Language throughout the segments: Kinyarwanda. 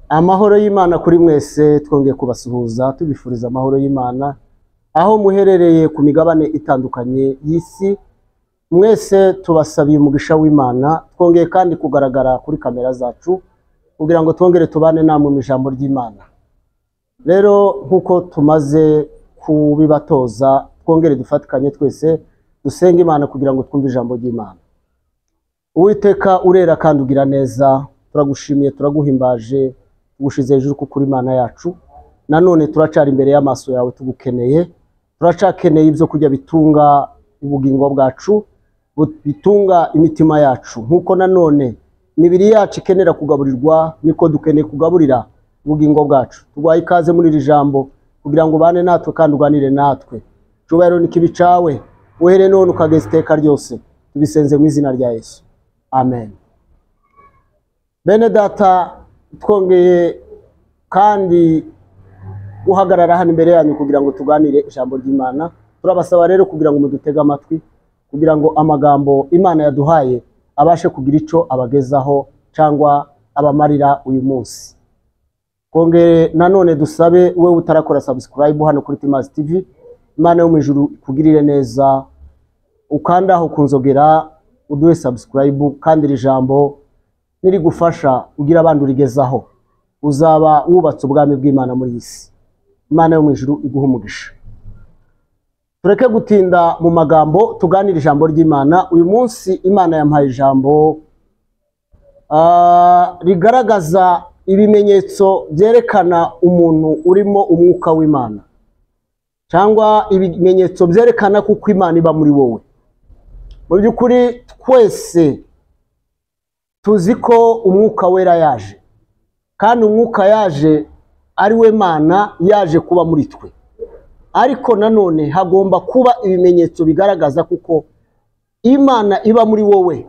Amahoro y'Imana kuri mwese, twongeye kubasuhuza tubifuriza amahoro y'Imana aho muherereye ku migabane itandukanye y'isi. Mwese tubasabiye umugisha w'Imana. Twongeye kandi kugaragara kuri kamera zacu kugira ngo twongere tubane namwe mu ijambo ry'Imana. Rero nk'uko tumaze kubibatoza, twongere dufatikanye twese dusenge Imana kugira ngo twumve ijambo ry'Imana. Uwiteka urera kandi ugira neza, turagushimiye, turaguhimbaje, tugushize hejuru kuko uri Imana yacu. Nanone turacara imbere y'amaso yawe tugukeneye, turacakeneye ibyo kurya bitunga ubugingo bwacu, bitunga imitima yacu. Nk'uko nanone imibiri yacu ikenera kugaburirwa, niko dukeneye kugaburira ubugingo bwacu. Tuguhaye ikaze muri iri jambo kugira ngo ubane natwe kandi uganire natwe. Icyubahiro n'ikibi cawe, uhere none ukageza iteka ryose. Tubisenze mu izina rya Yesu, amen. Bene data, twongeye kandi guhagarara hano imbere yanyu kugira ngo tuganire ijambo ry'Imana. Turabasaba rero kugira ngo mudutege amatwi, kugira ngo amagambo Imana yaduhaye abashe kugira ico abagezaho cyangwa abamarira uyu munsi. Kongere nanone dusabe wewe utarakora subscribe hano kuri Timazi TV, Imana yo mu ijuru ikugirire neza, ukanda aho kunzogera uduhe subscribe, kandi iri jambo nirigufasha ugira abandi urigezaho, uzaba wubatse ubwami bw'Imana muri iyi si. Imana yo mu ijuru iguhe umugisha. Tureke gutinda mu magambo, tuganire ijambo ry'Imana. Uyu munsi Imana yampaye ijambo rigaragaza ibimenyetso byerekana umuntu urimo umwuka w'Imana, cyangwa ibimenyetso byerekana kuko Imana iba muri wowe. Mu by'ukuri twese tuzi ko umwuka wera yaje, kandi umwuka yaje ari we Mana yaje kuba muri twe. Ariko nanone hagomba kuba ibimenyetso bigaragaza kuko Imana iba muri wowe,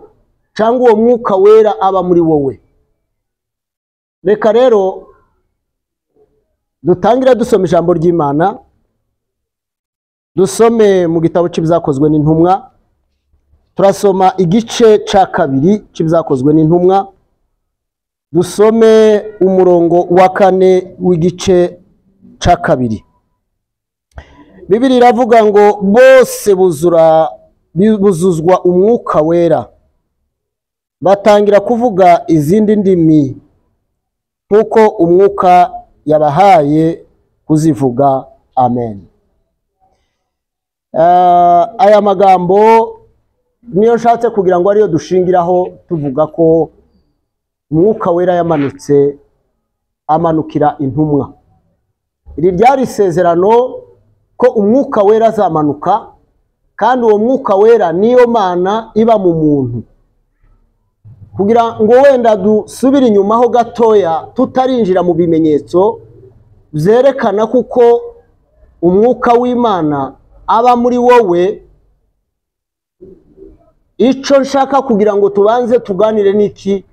cyangwa uwo mwuka wera aba muri wowe. Reka rero dutangira dusoma ijambo ry'Imana. Dusome mu gitabo cy'Ibyakozwe n'Intumwa. Turasoma igice cya kabiri cy'Ibyakozwe n'Intumwa, dusome umurongo wa 4 w'igice cya 2. Bibiliya iravuga ngo bose buzuzwa umwuka wera, batangira kuvuga izindi ndimi nk'uko umwuka yabahaye kuzivuga. Amen. Aya magambo niyo nshatse kugira ngo ariyo dushingiraho tuvuga ko umwuka wera yamanutse amanukira intumwa. Iri ryari isezerano ko umwuka wera azamanuka, kandi uwo mwuka wera niyo Mana iba mu muntu. Kugira ngo wenda dusubire inyuma ho gatoya tutarinjira mu bimenyetso byerekana kuko umwuka w'Imana aba muri wowe, ico nshaka kugira ngo tubanze tuganire niki,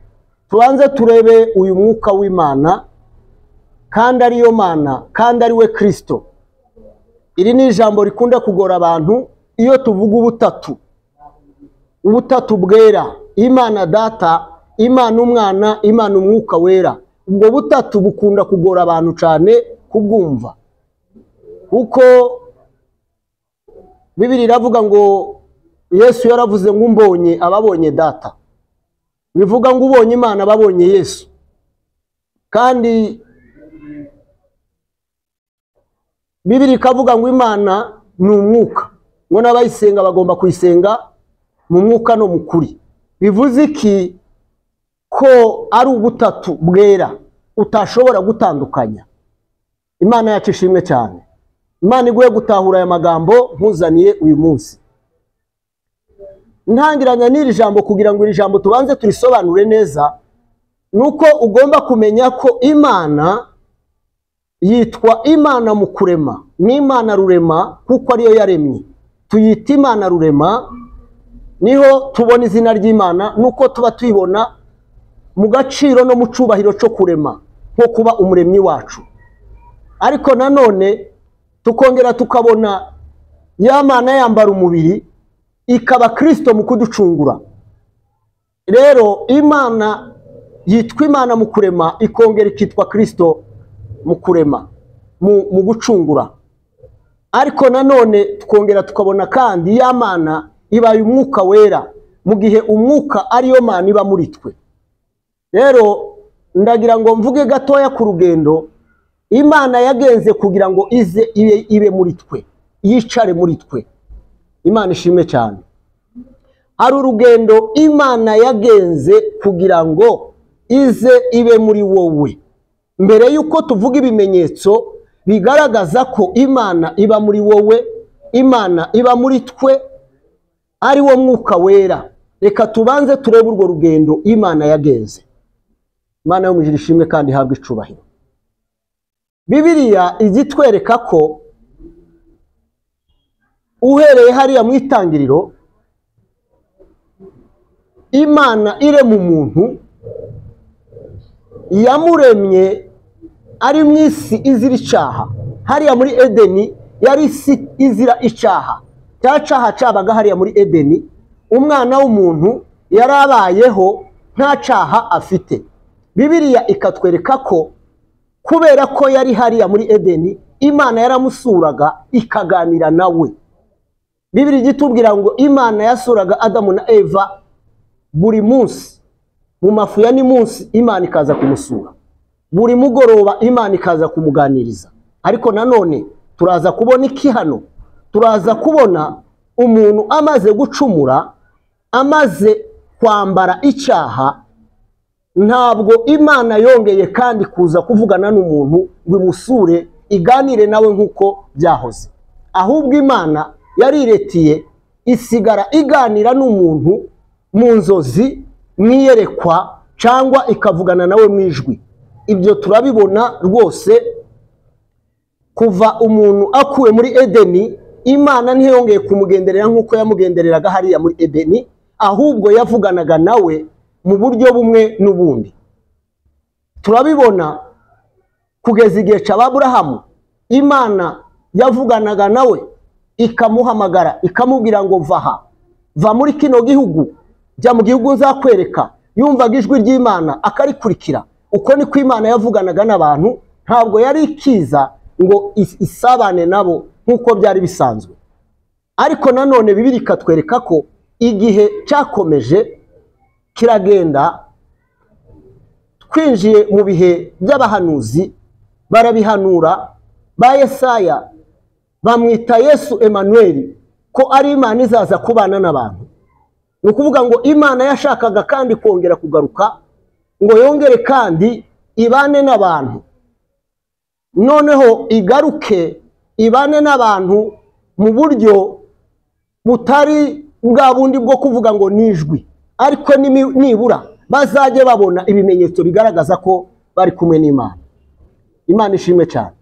tubanze turebe uyu mwuka w'Imana kandi ariyo Mana kandi ari we Kristo. Iri ni ijambo rikunda kugora abantu iyo tuvuga ubutatu, ubutatu bwera, Imana Data, Imana Umwana, Imana Umwuka Wera. Ubwo butatu bukunda kugora abantu cyane kubwumva, kuko Bibiliya iravuga ngo Yesu yaravuze ngo umbonye ababonye Data, bivuga ngo ubonye Imana ababonye Yesu. Kandi Bibiliya ikavuga ngo Imana ni umwuka, ngo n'abayisenga bagomba kuyisenga mu mwuka no mu kuri. Bivuze iki? Ko ari ubutatu bwera utashobora gutandukanya. Imana yacu ishimwe cyane. Imana iguhe gutahura aya magambo nkuzaniye uyu munsi. Ntangiranya n'iri jambo kugira ngo iri jambo tubanze turisobanure neza, nuko ugomba kumenya ko Imana yitwa Imana mu kurema, ni Imana rurema kuko ariyo yaremye. Tuyita Imana rurema, niho tubona izina ry'Imana, nuko tuba tuyibona mu gaciro no mu cubahiro cyo kurema, nko kuba umuremyi wacu. Ariko nanone tukongera tukabona ya Mana yambara umubiri ikaba Kristo mu kuducungura. Rero Imana yitwa Imana mu kurema, ikongera ikitwa Kristo mu kurema, mu gucungura. Ariko nanone twongera tukabona kandi ya Mana ibaye umwuka wera, mu gihe umwuka ariyo Mana iba muri twe. Rero ndagira ngo mvuge gatoya ku rugendo Imana yagenze kugira ngo ize ibe muri twe, yicare muri twe. Imana ishimwe cyane. Hari urugendo Imana yagenze kugira ngo ize ibe muri wowe. Mbere yuko tuvuga ibimenyetso bigaragaza ko Imana iba muri wowe, Imana iba muri twe, ari wo mwuka wera, reka tubanze turebe urwo rugendo Imana yagenze. Imana yo mu ijuru ishimwe kandi ihabwe icubahiro. Bibiliya izitwereka ko uhereye hariya mu itangiriro, Imana irema umuntu, yamuremye ari mu isi izira icaha. Hariya muri Edeni yari isi izira icaha. Cya caha cabaga hariya muri Edeni, umwana w'umuntu yarabayeho nta caha afite. Bibiliya ikatwereka ko kubera ko yari hariya muri Edeni, Imana yaramusuraga ikaganira nawe. Bibiliya igitubwira ngo Imana yasuraga Adamu na Eva buri munsi, mu mafu ya ni munsi Imana ikaza kumusura, buri mugoroba Imana ikaza kumuganiriza. Ariko nanone turaza kubona iki hano? Turaza kubona umuntu amaze gucumura, amaze kwambara icyaha, ntabwo Imana yongeye kandi kuza kuvugana n'umuntu ngo imusure iganire nawe nk'uko byahoze. Ahubwo Imana yariretiye isigara iganira n'umuntu mu nzozi, mwiyerekwa, cyangwa ikavugana nawe mu ijwi. Ibyo turabibona rwose kuva umuntu akuwe muri Edeni, Imana ntiyongeye kumugenderera nk'uko yamugendereraga hariya muri Edeni, ahubwo yavuganaga nawe mu buryo bumwe n'ubundi. Turabibona kugeza igihe cya Aburahamu, Imana yavuganaga nawe ikamuhamagara ikamubwira ngo va aha, va muri kino gihugu, jya mu gihugu nzakwereka. Yumvaga ijwi ry'Imana akarikurikira. Uko niko Imana yavuganaga n'abantu, ntabwo yari ikiza ngo isabane nabo nk'uko byari bisanzwe. Ariko nanone Bibiliya ikatwereka ko igihe cyakomeje kiragenda, twinjiye mu bihe by'abahanuzi, barabihanura. Ba Yesaya bamwita Yesu Emmanuel, ko ari Imana izaza kubana n'abantu. Ni ukuvuga ngo Imana yashakaga kandi kongera kugaruka ngo yongere kandi ibane n'abantu, noneho igaruke ibane n'abantu mu buryo butari bwa bundi bwo kuvuga ngo nijwi, ariko nibura bazajye babona ibimenyetso bigaragaza ko bari kumwe n'Imana. Imana ishimwe cyane.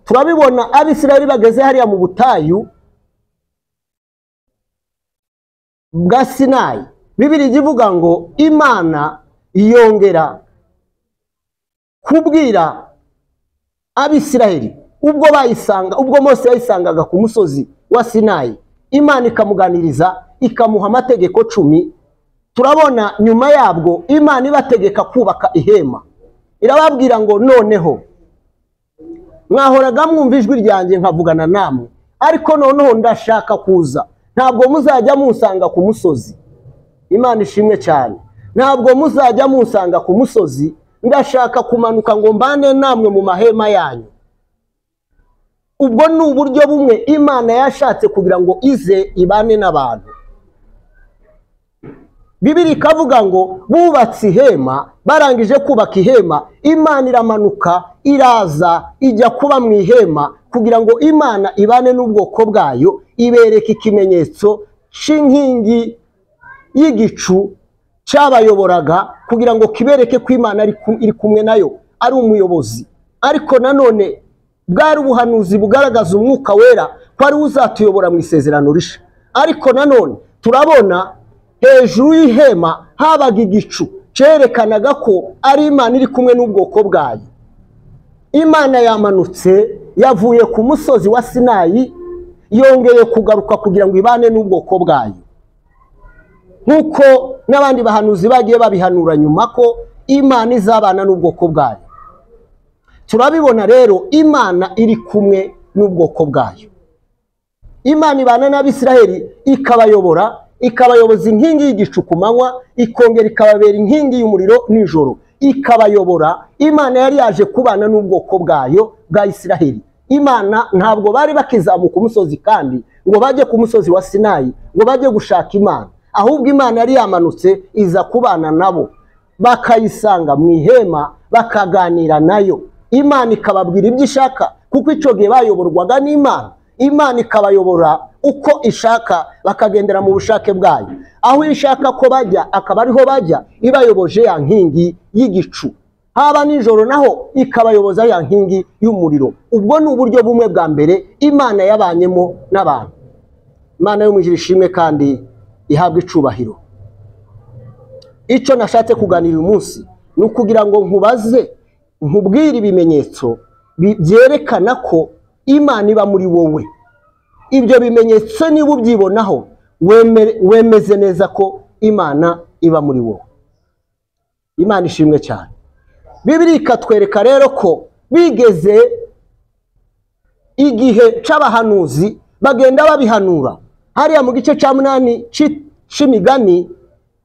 Turabibona Abisirayeli bageze hariya mu butayu bwa Sinayi. Bibiliya ivuga ngo Imana yongera kubwira Abisirayeli ubwo bayisanga, ubwo Mose yayisangaga ku musozi wa Sinayi, Imana ikamuganiriza ikamuha amategeko 10. Turabona nyuma yabwo Imana ibategeka kubaka ihema, irababwira ngo noneho mwahoraga mwumva ijwi ryanjye nkavugana namwe, ariko noneho ndashaka kuza, ntabwo muzajya munsanga ku musozi. Imana ishimwe cyane. Ntabwo muzajya munsanga ku musozi, ndashaka kumanuka ngo mbane namwe mu mahema yanyu. Ubwo ni uburyo bumwe Imana yashatse kugira ngo ize ibane n'abantu. Bibiliya ikavuga ngo bubatse ihema, barangije kubaka ihema, Imana iramanuka iraza ijya kuba mu ihema kugira ngo Imana ibane n'ubwoko bwayo, ibereka ikimenyetso cy'inkingi y'igicu cyabayoboraga kugira ngo kibereke ko Imana iri kumwe nayo, ari umuyobozi. Ariko nanone bwari ubuhanuzi bugaragaza umwuka wera ko ari uzatuyobora mu isezerano risha. Ariko nanone turabona hejuru y'ihema habaga igicu cyerekanaga ko ari Imana iri kumwe n'ubwoko bwayo. Imana yamanutse yavuye ku musozi wa Sinayi, yongeye kugaruka kugira ngo ibane n'ubwoko bwayo. Nk'uko n'abandi bahanuzi bagiye babihanura nyuma ko Imana izabana n'ubwoko bwayo. Turabibona rero Imana iri kumwe n'ubwoko bwayo. Imana ibana n'Abisiraheli ikabayobora, ikabayoboza inkingi y'igicu ku manywa, ikongera ikababera inkingi y'umuriro nijoro, ikabayobora. Imana yari yaje kubana n'ubwoko bwayo bwa Isiraheli. Imana ntabwo bari bakizamuka umusozi kandi ngo bajye ku musozi wa Sinayi ngo bajye gushaka Imana, ahubwo Imana yari yamanutse iza kubana nabo, bakayisanga mu ihema bakaganira nayo. Imana ikababwira ibyo ishaka, kuko icyo gihe bayoborwaga n'Imana. Imana ikabayobora uko ishaka, bakagendera mu bushake bwayo. Aho ishaka ko bajya akaba ariho bajya, ibayoboje ya nkingi y'igicu. Haba nijoro naho ikabayoboza ya nkingi y'umuriro. Ubwo ni uburyo bumwe bwa mbere Imana yabanyemo n'abantu. Imana yo mu ijuru ishimwe kandi ihabwe icubahiro. Icyo nashatse kuganira uyu munsi ni ukugira ngo nkubaze, nkubwire ibimenyetso byerekana ko Imana iba muri wowe. Ibyo bimenyetso niba ubyibonaho, wemeze neza ko Imana iba muri wowe. Imana ishimwe cyane. Bibiliya ikatwereka rero ko bigeze igihe c'abahanuzi bagenda babihanura. Hariya mu gice ca 8 c'imigani,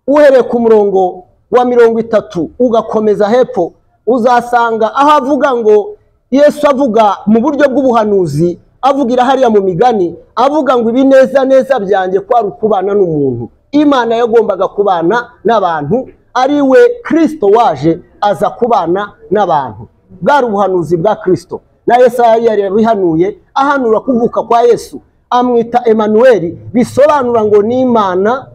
uhereye ku murongo wa 30 ugakomeza hepfo, uzasanga aho avuga ngo Yesu avuga mu buryo bw'ubuhanuzi, avugira hariya mu migani, avuga ngo ibineza neza byanjye kwari ukubana n'umuntu. Imana yagombaga kubana n'abantu, ari we Kristo waje aza kubana n'abantu. Bwari ubuhanuzi bwa Kristo. Na Yesaya yari yabihanuye, ahanura kuvuka kwa Yesu, amwita Emanueli, bisobanura ngo ni Imana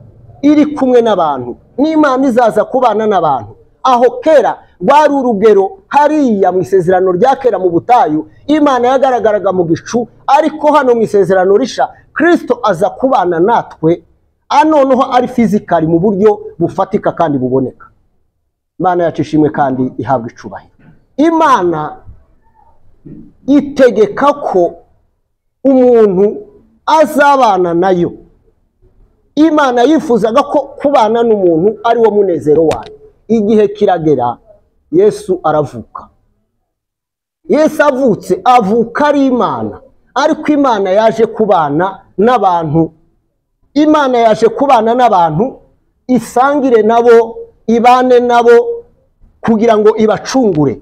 iri kumwe n'abantu, ni Imana izaza kubana n'abantu. Aho kera rwari urugero hariya mu isezerano rya kera mu butayu, Imana yagaragaraga mu gicu, ariko hano mu isezerano risha Kristo aza kubana natwe, anoneho ari fizikali mu buryo bufatika kandi buboneka. Imana yacu ishimwe kandi ihabwe icubahiro. Imana itegeka ko umuntu azabana nayo. Imana yifuzaga ko kubana n'umuntu ari wo munezero wayo. Igihe kiragera Yesu aravuka. Yesu avutse, avuka ari Imana, ariko Imana yaje kubana n'abantu. Imana yaje kubana n'abantu, isangire nabo, ibane nabo, kugira ngo ibacungure.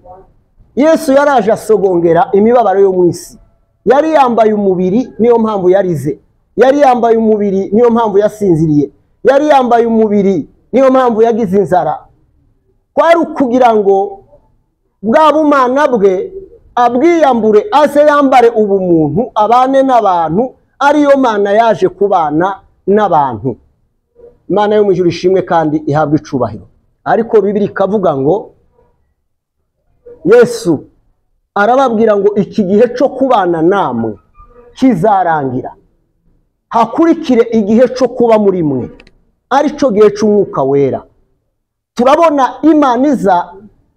Yesu yaraje asogongera imibabaro yo mu isi. Yari yambaye umubiri, niyo mpamvu yarize. Yari yambaye umubiri, niyo mpamvu yasinziriye. Yari yambaye umubiri, niyo mpamvu yagize inzara. Kwari ukugira ngo bwa bumana bwe abwiyambure, aze yambare ubumuntu, abane n'abantu, ariyo Mana yaje kubana n'abantu. Imana yo mu ijuru ishimwe kandi ihabwe icubahiro. Ariko Bibiliya ikavuga ngo Yesu arababwira ngo iki gihe cyo kubana namwe kizarangira, hakurikire igihe cyo kuba muri mwe, arico gihe cy'umwuka wera. Turabona Imana iza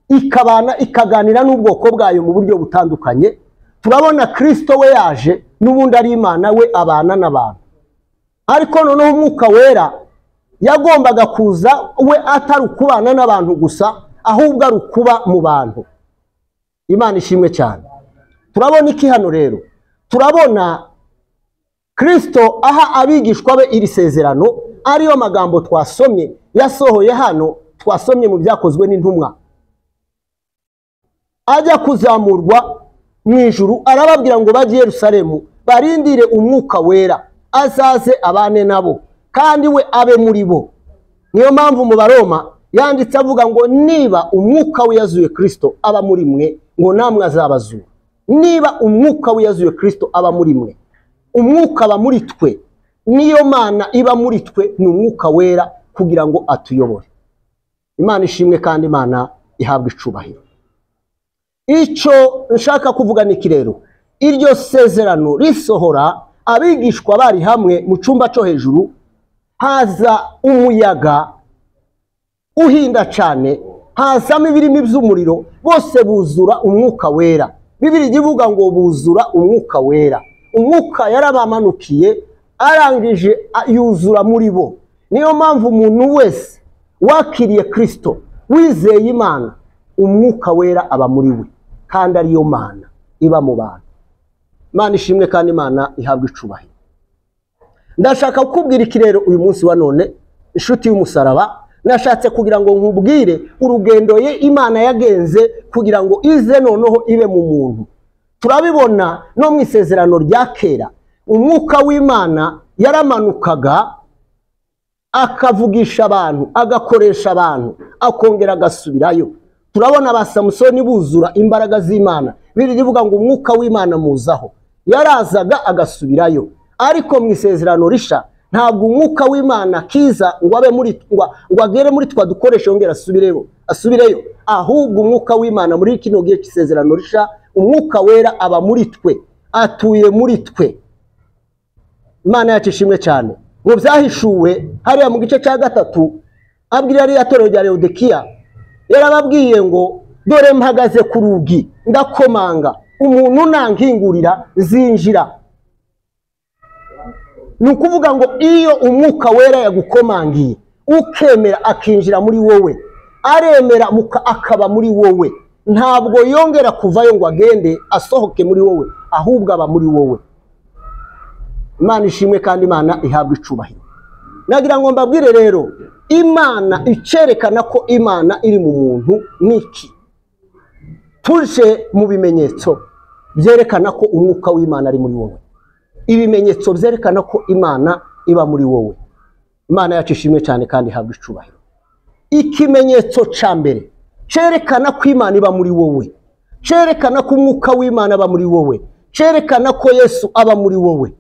ikabana ikaganira n'ubwoko bwayo mu buryo butandukanye. Turabona Kristo we yaje n'ubundi ari Imana, we abana n'abantu. Ariko noneho umwuka wera yagombaga kuza we atari ukubana n'abantu gusa, ahubwo ari ukuba mu bantu. Imana ishimwe cyane. Turabona iki hano rero? Turabona Kristo aha abigishwa be iri sezerano, ariyo magambo twasomye yasohoye hano, twasomye mu byakozwe n'intumwa. Ajya kuzamurwa mu ijuru arababwira ngo bajye Yerusalemu barindire umwuka wera azaze abane nabo kandi we abe muri bo. Niyo mpamvu mu Baroma yanditse avuga ngo niba umwuka w'iyazuye Kristo aba muri mwe, ngo namwe azabazura. Niba umwuka w'iyazuye Kristo aba muri mwe, umwuka aba muri twe, niyo Mana iba muri twe, ni umwuka wera kugira ngo atuyobore. Imana ishimwe kandi Imana ihabwe icubahiro. Icyo nshaka kuvuga ni iki rero? Iryo sezerano risohora, abigishwa bari hamwe mu cyumba cyo hejuru, haza umuyaga uhinda cyane, hazamo ibirimi by'umuriro, bose buzura umwuka wera. Bibiliya ivuga ngo buzura umwuka wera. Umwuka yarabamanukiye arangije yuzura muri bo. Niyo mpamvu umuntu wese wakiriye Kristo, wizeye Imana, umwuka wera aba muri we, kandi ariyo Mana iba mu bantu. Imana ishimwe kandi Imana ihabwa icubahiro. Ndashaka kukubwira iki rero uyu munsi wa none, inshuti y'umusaraba? Nashatse kugira ngo nkubwire urugendo ye Imana yagenze kugira ngo ize noneho ibe mu muntu. Turabibona no mu isezerano rya kera, umwuka w'Imana yaramanukaga akavugisha abantu, agakoresha abantu, akongera agasubirayo. Turabona ba Samusoni buzura imbaraga z'Imana, Bibiliya ivuga ngo umwuka w'Imana muzaho, yarazaga agasubirayo. Ariko mu isezerano risha ntabwo umwuka w'Imana kiza ngo abe muri ngo agere muri twa dukoresha yongera asubireyo, ahubwo umwuka w'Imana muri kino gihe cy'isezerano risha, umwuka wera aba muri twe, atuye muri twe. Imana yacu ishimwe cyane. Mu byahishuwe hariya mu gice cya 3, abwira ariya torero rya Laodikiya, yarababwiye ngo dore mpagaze ku rugi ndakomanga, umuntu nankingurira zinjira. Ni ukuvuga ngo iyo umwuka wera yagukomangiye ukemera akinjira muri wowe, aremera akaba muri wowe, ntabwo yongera kuvayo ngo agende asohoke muri wowe, ahubwo aba muri wowe. Imana ishimwe kandi Imana ihabwa icubahiro. Nagira ngo mbabwire rero, Imana icerekana ko Imana iri mu muntu niki? Tuje mu bimenyetso byerekana ko umwuka w'Imana ari muri wowe. Ibimenyetso byerekana ko Imana iba muri wowe. Imana yacu ishimwe cyane kandi ihabwa icubahiro. Ikimenyetso ca mbere cerekana ko Imana iba muri wowe, cerekana ko umwuka w'Imana aba muri wowe, cerekana ko Yesu aba muri wowe.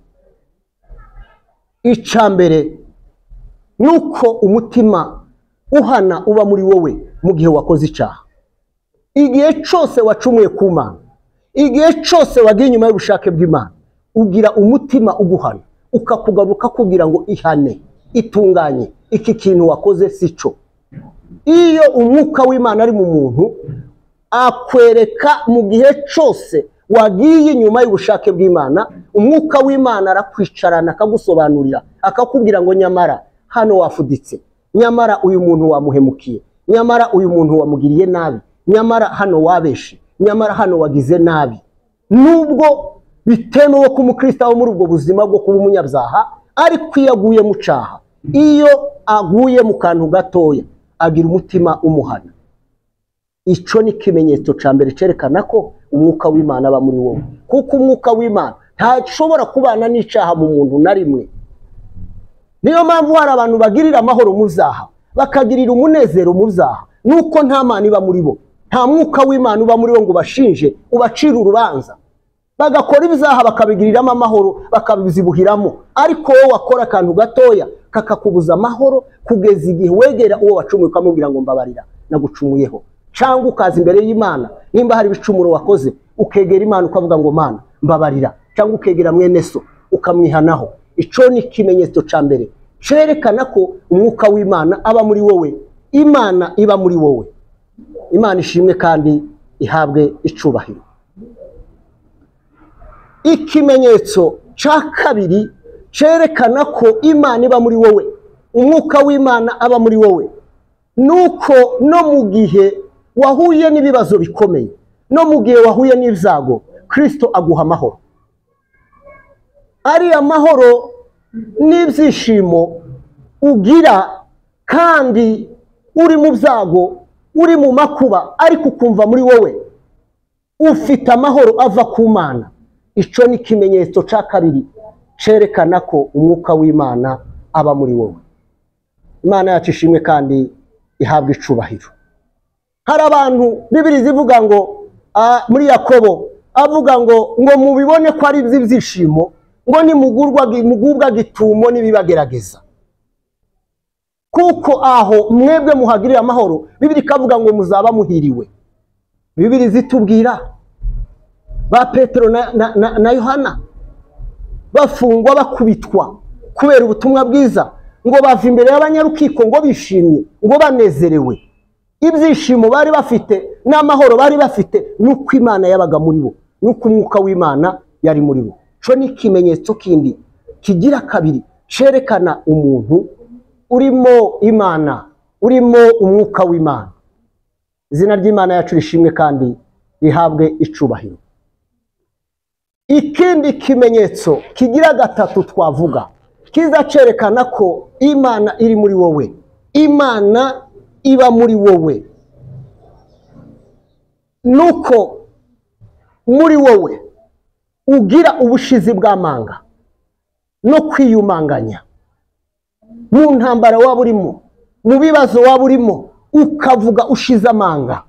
Ica mbere nuko umutima uhana uba muri wowe mu gihe wakoze icyaha. Igihe cyose wacumuye ku Mana, igihe cyose wagiye inyuma y'ubushake bw'Imana, ugira umutima uguhana, ukakugaruka kugira ngo ihane, itunganye, iki kintu wakoze sico. Iyo umwuka w'Imana ari mu muntu, akwereka mu gihe cyose wagiye inyuma y'ubushake bw'Imana, umwuka w'Imana arakwicarana akagusobanurira, akakubwira ngo nyamara hano wafuditse, nyamara uyu muntu wamuhemukiye, nyamara uyu muntu wamugiriye nabi, nyamara hano wabeshe, nyamara hano wagize nabi. Nubwo bitemewe ko umukristo aba muri ubwo buzima bwo kuba umunyabyaha, ariko iyo aguye mu cyaha, iyo aguye mu kantu gatoya, agira umutima umuhana. Ico ni ikimenyetso ca mbere cerekana ko umwuka w'Imana aba muri wowe, kuko umwuka w'Imana ntashobora kubana n'icaha mu muntu na rimwe. Niyo mpamvu hari abantu bagirira amahoro mu byaha, bakagirira umunezero mu byaha, nuko nta Mana iba muri bo, nta mwuka w'Imana uba muri bo ngo ubashinje, ubacire urubanza. Bagakora ibyaha bakabigiriramo amahoro, bakabizibuhiramo. Ariko wowe wakora akantu gatoya kakakubuza amahoro, kugeza igihe wegera uwo wacumuye ukamubwira ngo mbabarira, nagucumuyeho. Cyangwa ukaza imbere y'Imana, nimba hari ibicumuro wakoze, ukegera Imana ukavuga ngo Mana mbabarira, cyangwa ukegera mwene so ukamwihanaho. Ico ni ikimenyetso ca mbere cerekana ko umwuka w'Imana aba muri wowe, Imana iba muri wowe. Imana ishimwe kandi ihabwe icubahiro. Ikimenyetso ca kabiri cerekana ko Imana iba muri wowe, umwuka w'Imana aba muri wowe, nuko no mu gihe wahuye n'ibibazo bikomeye, no mu gihe wahuye n'ibyago, Kristo aguha amahoro. Ari amahoro n'ibyishimo ugira kandi uri mu byago, uri mu makuba, ariko ukumva muri wowe ufite amahoro ava ku Mana. Ico ni ikimenyetso ca kabiri cerekana ko umwuka w'Imana aba muri wowe. Imana yacu ishimwe kandi ihabwe icubahiro. Hari abantu Bibiliya ivuga ngo muri Yakobo avuga ngo mubibone ko ari ibyishimo, ngo nimugurwa mugubwa gitumo nibibagerageza, kuko aho mwebwe muhagirira amahoro. Bibiliya ikavuga ngo muzaba muhiriwe. Bibiliya zitubwira ba Petero na Yohana bafungwa bakubitwa kubera ubutumwa bwiza, ngo bava imbere y'abanyarukiko ngo bishimye, ngo banezerewe. Ibyishimo bari bafite n'amahoro bari bafite nuko Imana yabaga muri bo, nuko umwuka w'Imana yari muri bo. Cyo ni ikimenyetso kindi kigira kabiri cerekana umuntu urimo Imana, urimo umwuka w'Imana. Izina ry'Imana yacu rishimwe kandi rihabwe icubahiro. Ikindi kimenyetso kigira gatatu twavuga kiza cerekana ko Imana iri muri wowe, Imana iba muri wowe, nuko muri wowe ugira ubushizi bw'amanga no kwiyumanganya. Mu ntambara waba urimo, mu bibazo waba urimo, ukavuga ushize amanga,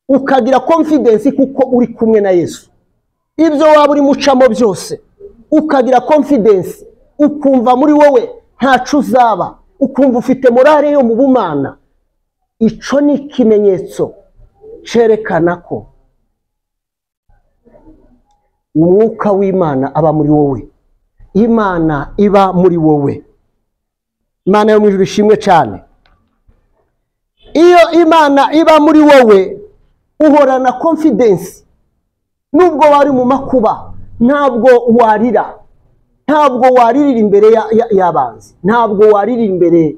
ukagira confidence kuko uri kumwe na Yesu. Ibyo waba urimo ucamo byose ukagira confidence, ukumva muri wowe ntacu uzaba, ukumva ufite morale yo mu bumana. Ico ni ikimenyetso cerekana ko umwuka w'Imana aba muri wowe, Imana iba muri wowe. Imana yo mu ijuru ishimwe cyane. Iyo Imana iba muri wowe uhorana confidence, nubwo wari mu makuba ntabwo warira, ntabwo waririra imbere y'abanzi, ntabwo waririra imbere,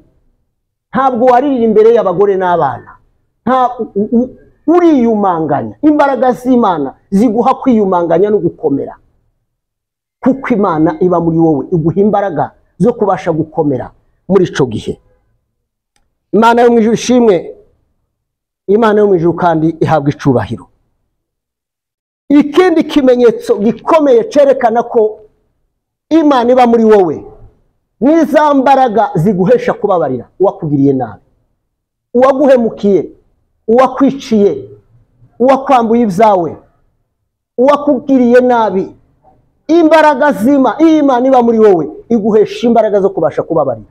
ntabwo waririra imbere y'abagore n'abana. Uriyumanganya. Imbaraga z'Imana ziguha kwiyumanganya no gukomera, kuko Imana iba muri wowe, iguha imbaraga zo kubasha gukomera muri ico gihe. Imana yo mu ijuru ishimwe, Imana yo mu ijuru kandi ihabwa icubahiro. Ikindi kimenyetso gikomeye cerekana ko Imana iba muri wowe ni za mbaraga ziguhesha kubabarira uwakugiriye nabi, uwaguhemukiye, uwakwiciye, uwakwambuye ibyawe, uwakugiriye nabi. Imbaraga zima Imana iba muri wowe iguhesha imbaraga zo kubasha kubabarira,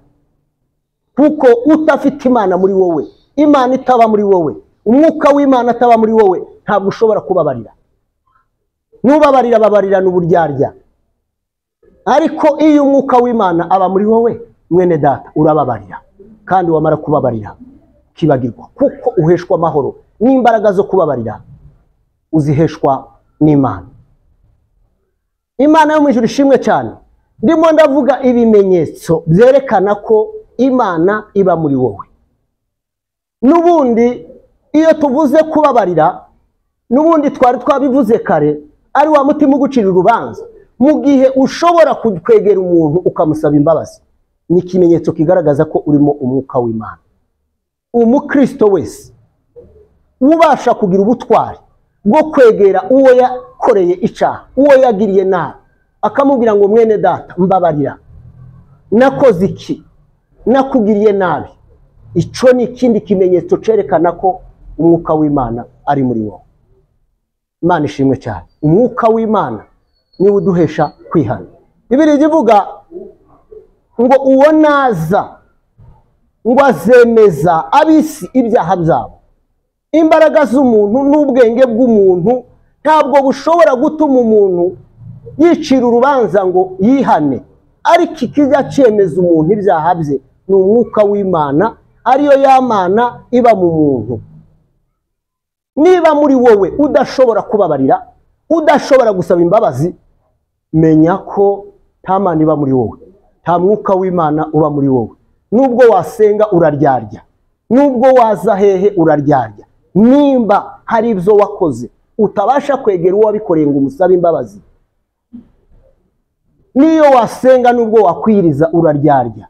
kuko utafite Imana muri wowe, Imana itaba muri wowe, umwuka w'Imana ataba muri wowe, ntabwo ushobora kubabarira. Nubabarira babarira n'uburyarya, ariko iyo umwuka w'Imana aba muri wowe, mwene data, urababarira, kandi wamara kubabarira kibagirwa, kuko uheshwa amahoro n'imbaraga zo kubabarira uziheshwa n'Imana. Imana yo mu ijuru ishimwe cyane. Ndimo ndavuga ibimenyetso byerekana ko Imana iba muri wowe. Nubundi iyo tuvuze kubabarira, nubundi twari twabivuze kare, ari wa mutima ugucira urubanza. Mu gihe ushobora kwegera umuntu ukamusaba imbabazi, ni ikimenyetso kigaragaza ko urimo umwuka w'Imana. Umukristo wese ubasha kugira ubutwari bwo kwegera uwo yakoreye icyaha, uwo yagiriye nabi, akamubwira ngo mwene data mbabarira, nakoze iki, nakugiriye nabi, ico ni ikindi kimenyetso cerekana ko umwuka w'Imana ari muri wowe. Imana ishimwe cyane. Umwuka w'Imana niwe uduhesha kwihana. Bibiliya ivuga ngo uwo naza ngo azemeza abisi ibyaha byabo. Imbaraga z'umuntu n'ubwenge bw'umuntu ntabwo bushobora gutuma umuntu yicira urubanza ngo yihane, ariko ikijya cyemeza umuntu ibyaha bye ni umwuka w'Imana, ariyo y'Imana iba mu muntu. Niba muri wowe udashobora kubabarira, udashobora gusaba imbabazi, menya ko nta Mana iba muri wowe, nta mwuka w'Imana uba muri wowe. Nubwo wasenga uraryarya, nubwo waza hehe uraryarya, nimba hari ibyo wakoze utabasha kwegera uwo wabikoreye ngo umusabe imbabazi, niyo wasenga nubwo wakwiriza uraryarya.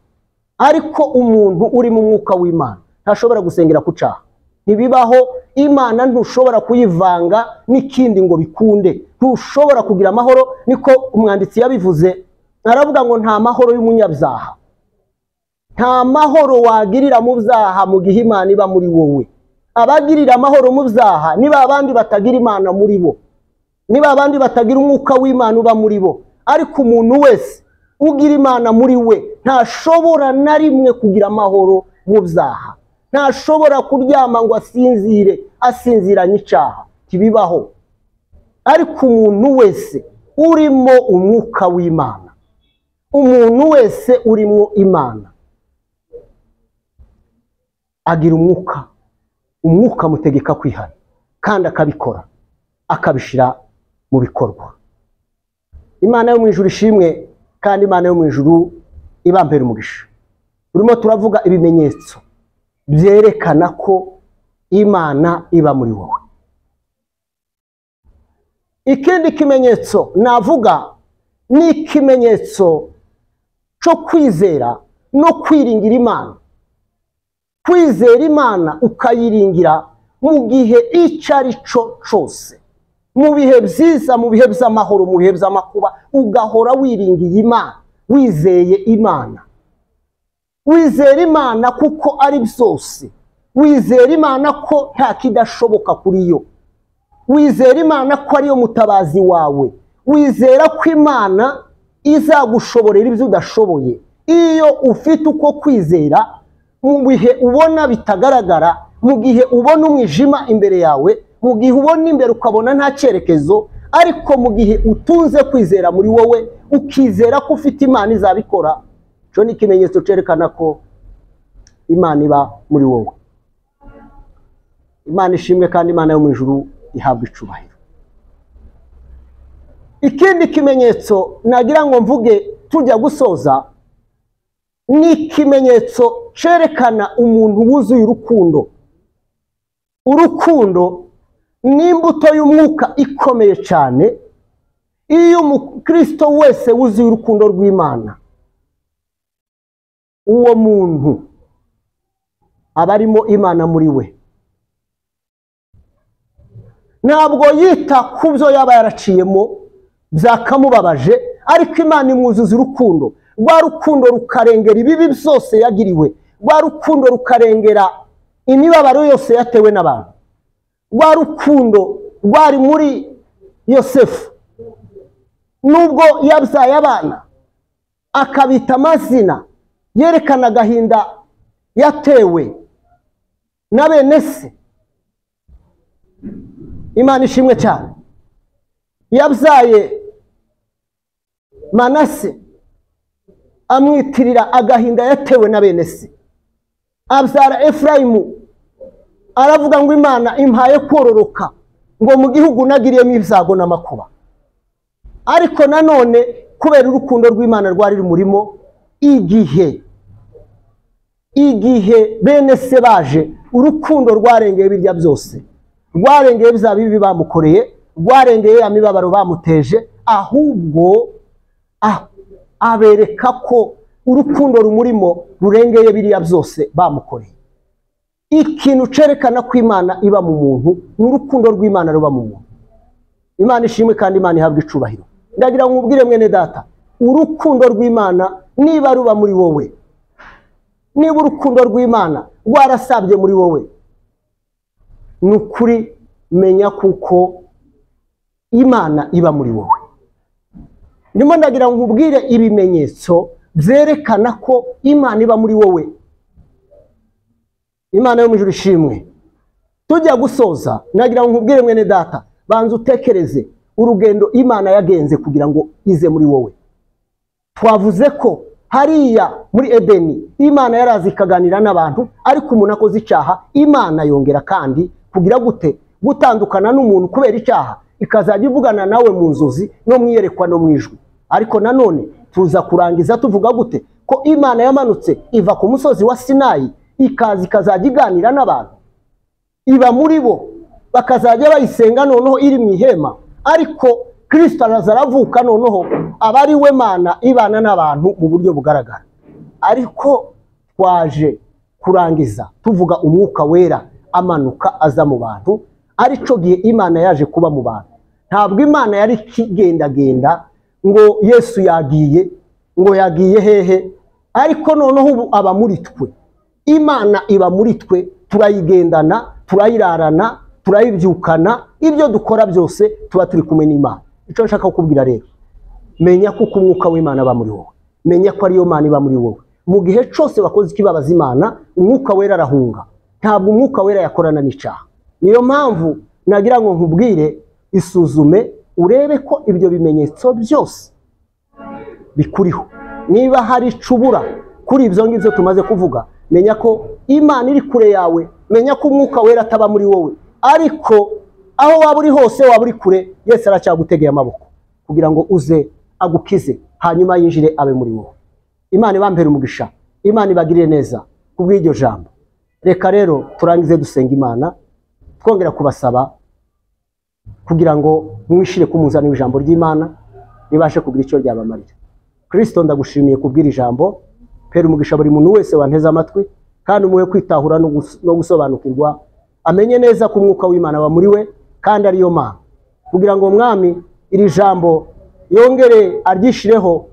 Ariko umuntu uri mu mwuka w'Imana ntashobora gusengera ku cyaha, ntibibaho. Imana ntushobora kuyivanga n'ikindi ngo bikunde, ntushobora kugira amahoro. Niko umwanditsi yabivuze, aravuga ngo nta mahoro y'umunyabyaha, nta mahoro wagirira mu byaha mu gihe Imana iba muri wowe. Abagirira amahoro mu byaha niba abandi batagira Imana muri bo, niba abandi batagira umwuka w'Imana uba muri bo. Ariko umuntu wese ugira Imana muri we ntashobora na rimwe kugira amahoro mu byaha, ntashobora kuryama ngo asinzire asinziranye icyaha, kibibaho. Ariko umuntu wese urimo umwuka w'Imana, umuntu wese urimo Imana agira umwuka, umwuka amutegeka kwihana kandi akabikora, akabishira mu bikorwa. Imana yo mu ijuru ishimwe, kandi Imana yo mu ijuru ibampera umugisha. Turimo turavuga ibimenyetso byerekana ko Imana iba muri wowe. Ikindi kimenyetso navuga ni ikimenyetso cyo kwizera no kwiringira Imana. Kwizera Imana ukayiringira mu gihe icyo ari cyo cyose, mu bihe byiza, mu bihe by'amahoro, mu bihe by'amakuba, ugahora wiringiye Imana, wizeye Imana. Wizera Imana kuko ari byose. Wizera Imana ko nta kidashoboka kuri yo. Wizera Imana ko ariyo mutabazi wawe. Wizera ko Imana izagushoborera ibyo udashoboye. Iyo ufite uko kwizera, mu bihe ubona bitagaragara, mu gihe ubona umwijima imbere yawe, mu gihe ubona imbere ukabona nta cyerekezo, ariko mu gihe utunze kwizera muri wowe, ukizera ko ufite Imana izabikora, cyo ni ikimenyetso cyerekana ko Imana iba muri wowe. Imana ishimwe kandi Imana yo mu ijuru ihabwa icubahiro. Ikindi kimenyetso nagira ngo mvuge tujya gusoza ni ikimenyetso cyerekana umuntu wuzuye urukundo. Urukundo ni imbuto y'umwuka ikomeye cyane. Iyo umukristo wese wuzuye urukundo rw'Imana, uwo muntu aba arimo Imana muri we. Ntabwo yita ku byo yaba yaraciyemo byakamubabaje, ariko Imana imwuzuza urukundo. Rwa rukundo rukarengera ibibi byose yagiriwe, rwa rukundo rukarengera imibabaro yose yatewe n'abantu. Rwa rukundo rwari muri Yosefu, nubwo yabyaye abana akabita amazina yerekana agahinda yatewe na bene se. Imana ishimwe cyane. Yabyaye Manase amwitirira agahinda yatewe na bene se. Abyara Efurayimu aravuga ngo Imana impaye kororoka, ngo mu gihugu nagiriyemo ibyago n'amakuba. Ariko nanone kubera urukundo rw'Imana rwari rumurimo, igihe bene se baje, urukundo rwarengeye birya byose, rwarengeye bya bibi bamukoreye, rwarengeye ya mibabaro bamuteje, ahubwo abereka ko urukundo rumurimo rurengeye biriya byose bamukoreye. Ikintu cerekana ko Imana iba mu muntu ni urukundo rw'Imana ruba mu muntu. Imana ishimwe kandi Imana ihabwa icubahiro. Ndagira ngo nkubwire mwene data, urukundo rw'Imana niba ruba muri wowe, niba urukundo rw'Imana rwarasabye muri wowe, ni ukuri menya kuko Imana iba muri wowe. Ndimo ndagira ngo nkubwire ibimenyetso byerekana ko Imana iba muri wowe. Imana yo mu ijuru ishimwe. Tujya gusoza, nagira ngo nkubwire mwene data, banza utekereze urugendo Imana yagenze kugira ngo ize muri wowe. Twavuze ko hariya muri Edeni Imana yarazi ikaganira n'abantu, ariko umuntu akoze icyaha Imana yongera kandi kugira gute? Gutandukana n'umuntu kubera icyaha, ikazajya ivugana nawe mu nzozi no mu iyerekwa no mu ijwi. Ariko nanone tuza kurangiza tuvuga gute? Ko Imana yamanutse iva ku musozi wa Sinayi, ikaza ikazajya iganira n'abantu, iba muri bo, bakazajya bayisenga noneho iri mu ihema. Ariko Kristo araza aravuka, noneho aba ari we Mana ibana n'abantu mu buryo bugaragara. Ariko twaje kurangiza tuvuga umwuka wera amanuka aza mu bantu, arico gihe Imana yaje kuba mu bantu. Ntabwo Imana yari kigendagenda ngo Yesu yagiye, ngo yagiye hehe, ariko noneho ubu aba muri twe. Imana iba muri twe, turayigendana, turayirarana, turayibyukana, ibyo dukora byose tuba turi kumwe n'Imana. Icyo nshaka kukubwira rero, menya ko umwuka w'Imana aba muri wowe, menya ko ariyo Mana iba muri wowe. Mu gihe cyose bakoze ikibabaza Imana, umwuka wera arahunga. Ntabwo umwuka wera yakorana n'icyaha. Niyo mpamvu nagira ngo nkubwire, isuzume urebe ko ibyo bimenyetso byose bikuriho. Niba hari icubura kuri ibyo ngibyo tumaze kuvuga, menya ko Imana iri kure yawe, menya ko umwuka wera ataba muri wowe. Ariko aho waba uri hose, waba uri kure, Yesu aracyagutegeye amaboko kugira ngo uze agukize, hanyuma yinjire abe muri wowe. Imana ibampere umugisha. Imana ibagirire neza kubw'iryo jambo. Reka rero turangize dusenga Imana, twongera kubasaba kugira ngo mwishire ku munzani w'ijambo ry'Imana ribashe kugira icyo ryabamarira. Kristo, ndagushimiye kubw'iri jambo. Pera umugisha buri muntu wese wanteze amatwi, kandi umuhe kwitahura no gusobanukirwa, amenye neza ko umwuka w'Imana wa muri we kandi ariyo Mana, kugira ngo Mwami iri jambo yongere aryishireho,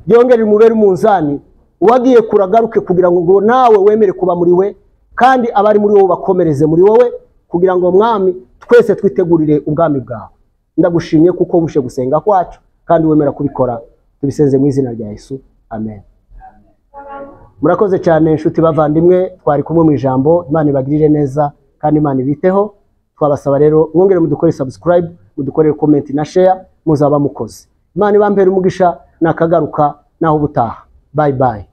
ryongere rimubere umunzani, uwagiye kuragaruke, kugira ngo nawe wemere kuba muri we, kandi abari muri wowe bakomereze muri wowe, kugira ngo Mwami twese twitegurire ubwami bwawe. Ndagushimye kuko wumvise gusenga kwacu kandi wemera kubikora. Tubisenze mu izina rya Yesu, amen. Murakoze cyane inshuti bavandimwe, twari kumwe mu ijambo. Imana ibagirire neza kandi Imana ibiteho. Twabasaba rero mwongere mudukore subscribe, mudukorere comment na share, muzaba mukoze. Imana ibampere umugisha, nakagaruka naho ubutaha. Bye bye.